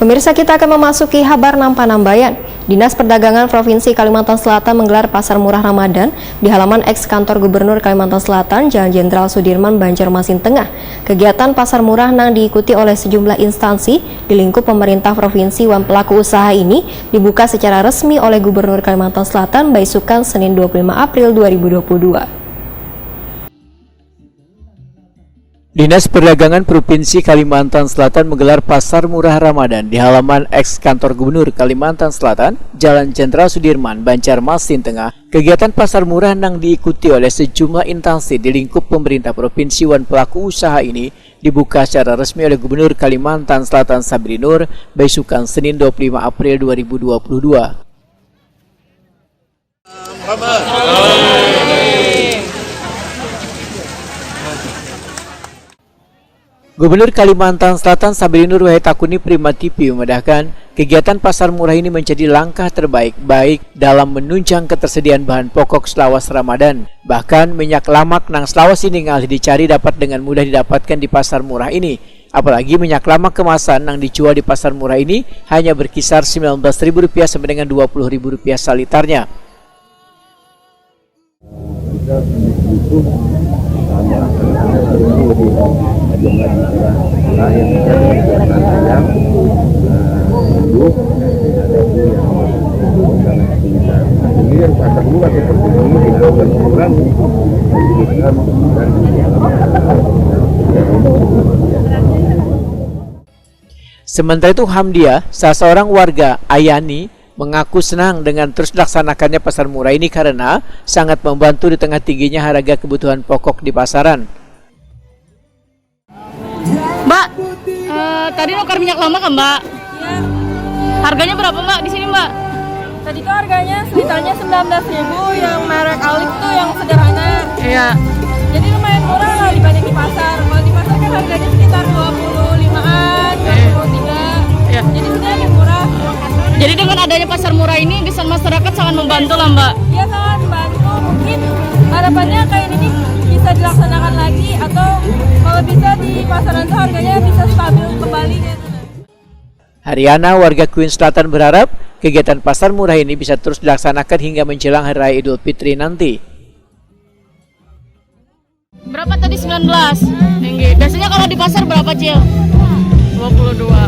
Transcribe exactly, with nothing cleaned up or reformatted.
Pemirsa, kita akan memasuki habar nang panambayan. Dinas Perdagangan Provinsi Kalimantan Selatan menggelar Pasar Murah Ramadan di halaman eks kantor Gubernur Kalimantan Selatan, Jalan Jenderal Sudirman, Banjarmasin Tengah. Kegiatan pasar murah nang diikuti oleh sejumlah instansi di lingkup pemerintah provinsi wan pelaku usaha ini dibuka secara resmi oleh Gubernur Kalimantan Selatan, baisukan Senin, dua puluh lima April dua ribu dua puluh dua. Dinas Perdagangan Provinsi Kalimantan Selatan menggelar Pasar Murah Ramadan di halaman eks kantor Gubernur Kalimantan Selatan, Jalan Jenderal Sudirman, Banjarmasin Tengah. Kegiatan pasar murah nang diikuti oleh sejumlah instansi di lingkup pemerintah provinsi wan pelaku usaha ini dibuka secara resmi oleh Gubernur Kalimantan Selatan, Sabri Nur, baisukan Senin, dua puluh lima April dua ribu dua puluh dua. Gubernur Kalimantan Selatan, Sabri Nur Wahid Takuni, Prima T V, memadahkan, kegiatan pasar murah ini menjadi langkah terbaik, baik dalam menunjang ketersediaan bahan pokok selawas Ramadan. Bahkan, minyak lamak nang selawas ini ngalih dicari dapat dengan mudah didapatkan di pasar murah ini. Apalagi minyak lamak kemasan nang dijual di pasar murah ini hanya berkisar sembilan belas ribu rupiah sampai dengan dua puluh ribu rupiah salitarnya. Kita butuh tambah lebih tajam lagi, karena yang kita yang dulu ada itu yang sangat bisa. Jadi yang pasar murah seperti ini dilakukan kurang dan Sementara itu, Hamdia, salah seorang warga Ayani, mengaku senang dengan terus dilaksanakannya pasar murah ini karena sangat membantu di tengah tingginya harga kebutuhan pokok di pasaran. Mbak, eh, tadi nukar minyak lama kan, Mbak? Iya. Harganya berapa, Mbak, di sini, Mbak? Tadi tuh harganya selitarnya sembilan belas ribu, yang merek Alif tuh yang sederhana. Iya. Jadi lumayan murah lah dibanding di pasar. Kalau di pasar kan harganya sekitar dua puluh limaan, dua puluh tiga. Iya. Jadi sini lebih murah. Jadi dengan adanya pasar murah ini, bisa masyarakat sangat membantu lah, Mbak. Iya, sangat membantu. Mungkin harapannya kayak ini nih bisa dilaksanakan lagi, atau kalau bisa di pasaran tuh harganya bisa stabil kembali gitu. Hariana, warga Queen Selatan, berharap kegiatan pasar murah ini bisa terus dilaksanakan hingga menjelang Hari Raya Idul Fitri nanti. Berapa tadi? Sembilan belas. Tinggi. Biasanya kalau di pasar berapa, Cil? Dua puluh dua.